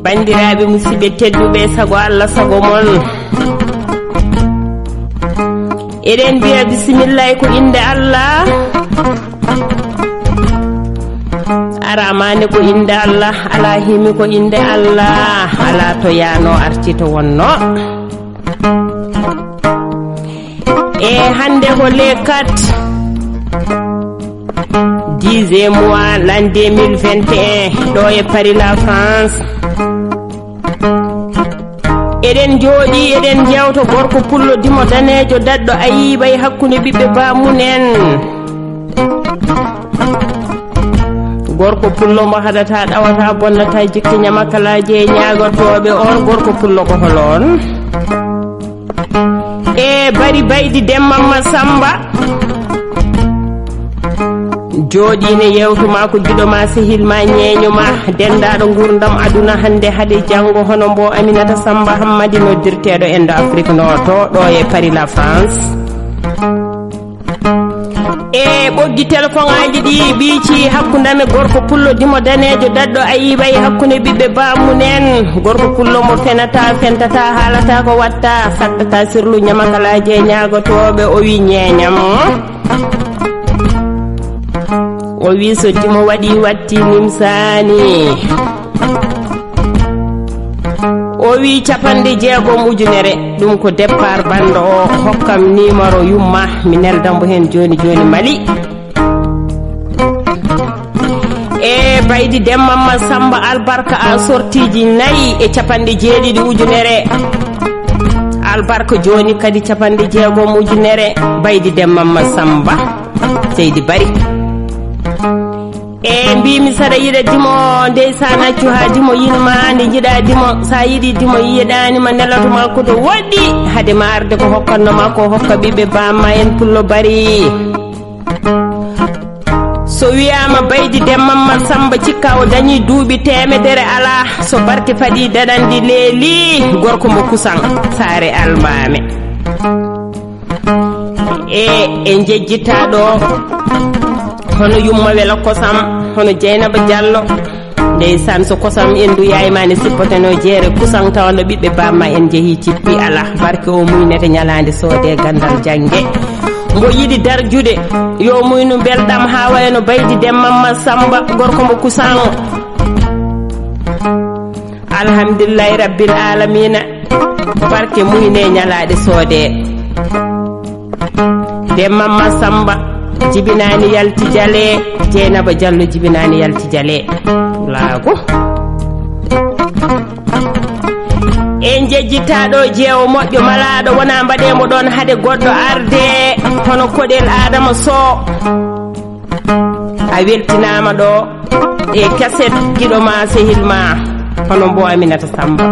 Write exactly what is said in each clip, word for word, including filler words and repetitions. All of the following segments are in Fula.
Banndiraaɓe musidɓe tedduɓe, sago Allah, sago mon. Eɗen mbiya bisimillahi ko innde Allah. Aramande ko innde Allah, alaa himi ko innde Allah, alaa to yaano arti to wonno. E hannde ko le quatre dixième mois l'an deux mille vingt et un, ɗo e Paris, la France. Eɗen jooɗi, eɗen jewta gorko pullo dimo daneejo daɗɗo ayiiba e hakkunde ɓiɓɓe baamun en. Gorko pullo mo haɗata, ɗawata, bonnata, jikki ñamakalaaje e ñaagotooɓe, on gorko pullo ko holo on? E bari baydi demmamma Samba. Jooɗiine yewtuma ko giɗo ma, sehil ma, ñeeño ma, denndaɗo ngurdam aduna hannde hade janngo, hono mbo Aminata Samba Hammadi, noddirteeɗo Indo Afrique Nooto, ɗo e Paris, la France. E ɓoggi telefoŋaaji ɗi ɓiici hakkundame gorko pullo dimo daneejo daɗɗo ayiiba e hakkunde ɓiɓɓe baamun en. Gorko pullo mo fenata, fentata, haalata ko watta, saɗɗata sirlu ñamakalaaje e ñaagotooɓe, o wi ñeeñam. O wi so dimo waɗi watti nimsaani. O wi capanɗe jeegom ujunere, ɗum ko départ banndo o, hokkam numéro yumma, mi neldambo heen jooni jooni Mali. E baydi demmamma Samba albarka a sortiji nayi e capanɗe jeeɗiɗi ujunere. Albarka jooni kadi capanɗe jeegom ujunere, baydi demmamma Samba. Seydi Bari. E mbimi saɗa yiɗa dimo, ndeysaan, accu haa dimo yiɗ ma, nde jiɗa dimo, sa yiɗi dimo yiɗani ma, nelato ma ko to woɗɗi, hade ma arde ko hokkanno ma ko, hokka ɓiɓɓe bamma en pullo Bari. So wiyama baydi demmamma Samba cikka o dañi duuɓi teemedere ala, so barke faɗi daɗandi leeli, gorko mo kusan, saare almaame. E, e jejjita ɗo, hono yumma wela kosam, hono Jeynaba Diallo. Ndeysaan, so kosam en ndu yaymani sippoteno jeere kusan, tawa no ɓiɓɓe bamma en jehi cippi ala. Barke o muynete ñalaande soode gandal jannge. Mbo yiɗi darjude, yo muynu belɗam haa wayno baydi demmamma Samba, gorko mbo kusan o. Alhamdulillahi rabbil alamina. Barke muyne ñalaaɗe soode. Demmamma Samba jibinaani yalti jale, Jeynaba Diallo jibinaani yalti jale. Laago. En jejjitaɗo jeewo moƴƴo malaaɗo wona mbaɗe mo ɗon hade goɗɗo arde hono koɗel Adama Sow. A weltinaama ɗo e kaset giɗo ma sehil ma hono mbo Aminata Samba.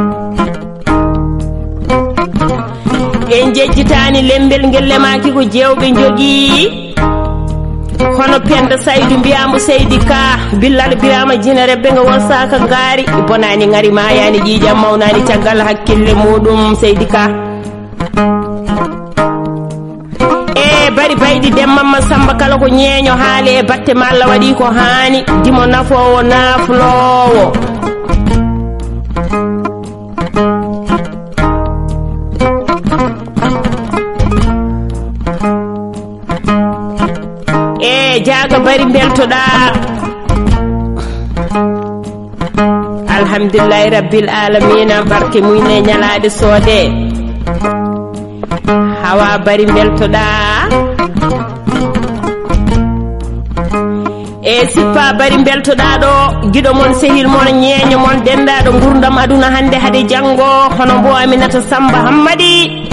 En jejjitaani lembel ngel lemaaki ko jeewɓe njogii. Hono Penda Saydu mbiyaamo Seydi Ka, Billal Biraama Jine Rebbe nga won saaka ngaari, bonaani ngari maayaani ƴiiƴam mawnaani caggal hakkille muuɗum Seydi Ka. E bari bayɗi demmamma Samba kala ko ñeeño haali e batte ma Allah waɗi ko haani, dimo nafoowo nafloowo. E jaaga bari mbeltoɗaa. Alhamdulillahi rabbil alamina, barke muyne ñalaaɗe soode. Hawa bari mbeltoɗaa. E sippa bari mbeltoɗaa ɗo, giɗo mon, sehil mon, ñeeño mon, denndaɗo ngurdam aduna hannde hade janngo, hono mbo Aminata Samba Hammadi,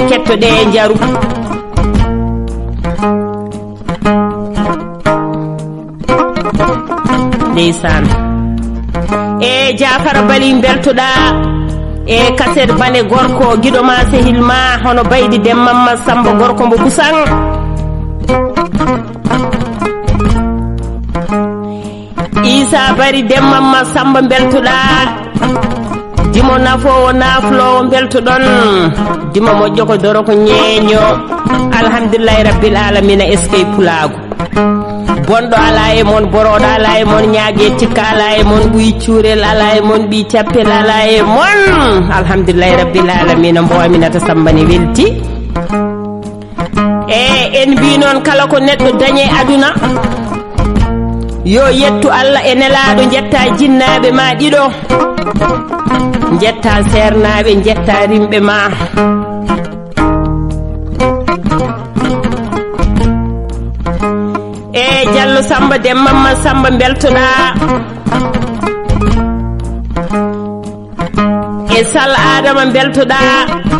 kettoɗe njaru. Ndeysaan. E Jaafara Bali mbeltoɗaa e kaset bane gorko giɗo ma sehil ma hono baydi demmamma Samba gorko mbo kusan. Isa Bari demmamma Samba mbeltoɗaa. Dimo nafoowo nafloowo mbeltoɗon. Dimo moƴƴo ko doro ko ñeeño. Alhamdulillahi rabbil alamina eskey pulaagu. Bonɗo alaa e mon, borooɗo alaa e mon, ñaage tikka alaa e mon, ɓuy cuurel alaa e mon, ɓiy cappel alaa e mon. Alhamdulillahi rabbil alamina, mbo Aminata Samba ne welti. E en mbi noon, kala ko neɗɗo dañi e aduna, yo yettu Allah e nelaaɗo, njetta jinnaaɓe ma ɗiɗo, njetta seernaaɓe, njetta rimɓe ma. E Jallo Samba, Dem Mamma Samba, mbeltoɗaa. E Sal Adama, mbeltoɗaa.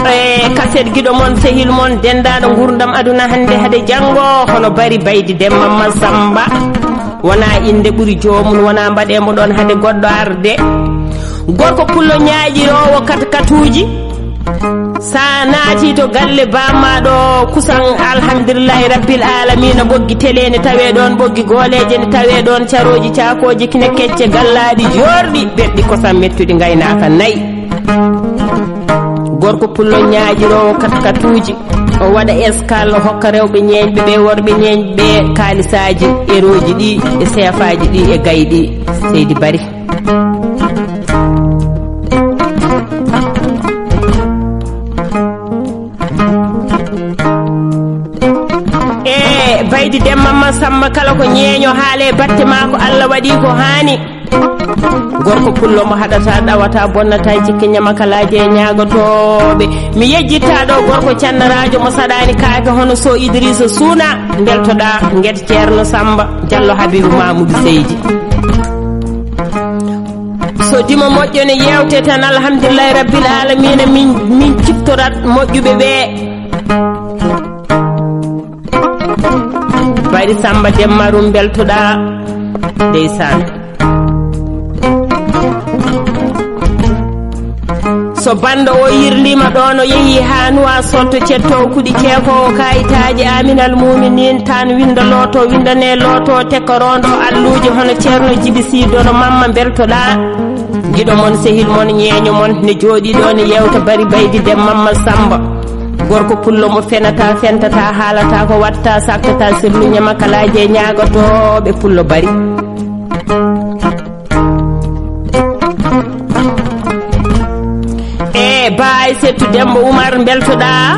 E kaset giɗo mon, sehil mon, denndaanɗo nguurndam aduna hannde hade janngo, hono Bari Baydi Dem Mamma Samba. Wona innde ɓuri joomum, wona mbaɗe mo ɗoon hade goɗɗo arde. Gorko pullo ñaaƴiroowo katkatuuji. Sa naati to galle bamma ɗo kusan, alhamdulillahi rabbil alamina, ɓoggi tele ne tawe ɗoon, ɓoggi gooleeje ne tawe ɗoon, carooji, cakooji, kine kecce, gallaaɗi, joorɗi, beɗɗi, kosam mettuɗi, ngaynaaka nayi. Gorko pullo ñaaƴiroowo katkatuuji, o waɗa escale, o hokka rewɓe ñeeñɓe ɓe, worɓe ñeeñɓe ɓe, kaalisaaji, erooji ɗi, e seefaaji ɗi, e gayi ɗi, seydi Bari. E Baydi Demma ma Samba, kala ko ñeeño haale batte maako, Allah waɗi ko haani. Gorko pullo mo haɗata, ɗawata, bonnata, jikke ñamakalaaje e ñaagotooɓe. Mi yejjitta ɗo gorko cannaraajo mo saɗaani kaake, hono Sow Idrissa Suuna, mbeltoɗaa, nget Ceerno Samba Jallo Habiibu Mamudu Seydi. So dimo moƴƴo ne yeewte tan, alhamdulillahi rabbil alamina, min, min ciftorat moƴƴuɓe ɓe. Bari Samba Demmarum, mbeltoɗaa, ndeysaan. So banndo o yirliima ɗoon, o yehi haa Nuwaasoot, to cettoowo kuɗi, ceekoowo kaayitaaji, Aaminal Muuminiin, taan winnda looto, winndane looto, tekkoroondo alluuje hono Ceerno Jibi Sii Dono Mamma, mbeltoɗaa. Giɗo mon, sehil mon, ñeeño mon, ne jooɗii ɗo, ne yeewta Bari Baydi Dem Mamma Samba. Gorko pullo mo fenata, fentata, haalata ko watta, saktata sirlu ñamakalaaje e ñaagotooɓe pullo Bari. E Ba Aysetu Demba Umar, mbeltoɗaa.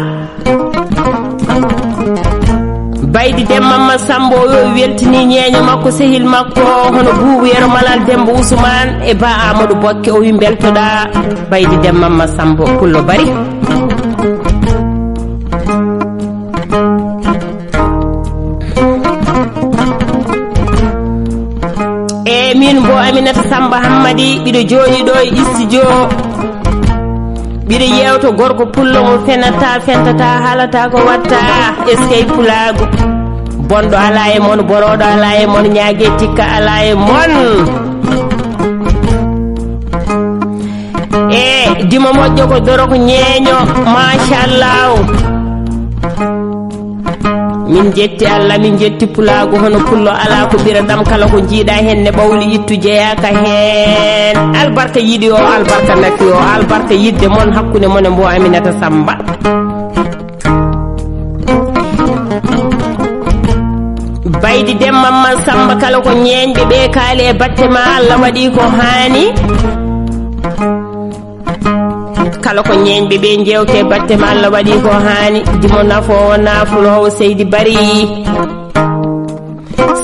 Baydi Demma ma Samba o yo weltini ñeeño makko, sehil makko, hono Buubu Yero Malal Demba Usmaan e Ba Amadou Bokke, o wi mbeltoɗaa Baydi Demma ma Samba pullo Bari. E min mbo Aminata Samba Hammadi, mbiɗo jooɗi ɗo e studio. Mbiɗo yeewto gorko pullo mo fenata, fentata, haalata ko watta. Eskey pulaagu. Bonɗo alaa e mon, borooɗo alaa e mon, ñaage tikka alaa e mon. E dimo moƴƴo ko doro ko ñeeño, machallah. Min jetti Allah, min jetti pulaagu, hono pullo alaa ko ɓira ɗam, kala ko njiiɗa heen ne ɓawli ittu jeyaaka heen. Albarka yiɗi o, albarka nafi o, albarka yiɗde mon hakkunde mon e mbo Aminata Samba. Baydi Demma ma Samba, kala ko ñeeñɓe ɓe kaali e batte ma, Allah waɗi ko haani. Kala ko ñeeñɓe ɓe jeewte batte ma, Allah waɗi ko haani. Dimo nafoowo, nafloowo, seydi Bari.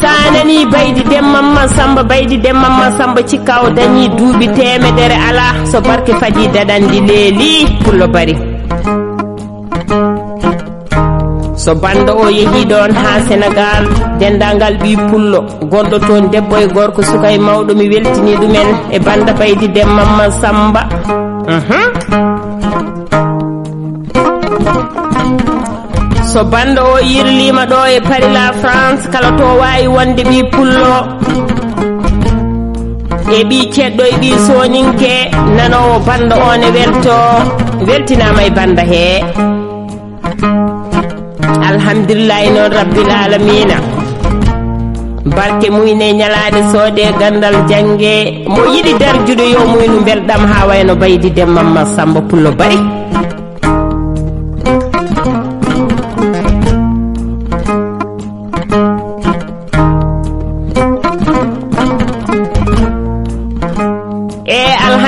Sa nani Baydi Demma ma Samba, Baydi Demma ma Samba, cikka o dañi duuɓi teemedere alaa. So barke fadi, daɗandi leeli, pullo Bari. So banndo o yehi ɗoon haa Senegaal, denndaangal ɓii pullo gonɗo toon, debbo e gorko, suka e mawɗo, mi weltini ɗumen e banndo Baydi Demma ma Samba. Mhm. So banndo o yirliima ɗo e Paris, la France, kala to waawi wonde ɓii pullo e ɓii ceɗɗo e ɓii sooninke, nanoowo banndo o ne welto, weltinaama e banndo hee. Alhamdulillahi noon rabbil alamina. Barke muyne, ñalaade soode, ganndal jannge. Mo yiɗi darjude yo muynu mbelɗam haa wayno Baydi Demma ma Samba pullo Bari.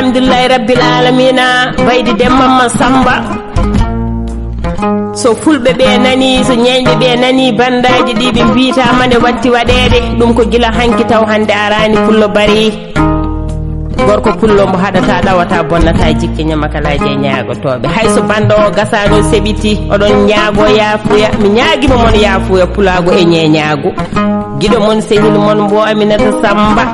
Alhamdulillahi rabbil alamina. Baydi Demma Samba. So fulɓe ɓe nani, so ñeeñɓe ɓe nani bandaaji ɗi ɓe mbiyata ma ne watti waɗeede. Ɗum ko gila hanki taw hannde araani pullo bari. Gorko pullo mbo haɗata ɗawata bonnata jikke ñamakalaaji e ñaagotooɓe. Hay so banndo o gasaano seɓiti, oɗon ñaago yaafuya. Mi ñaagima mon yaafuya pulaagu e ñeeñaagu. Giɗo mon sehil mon mbo Aminata Samba.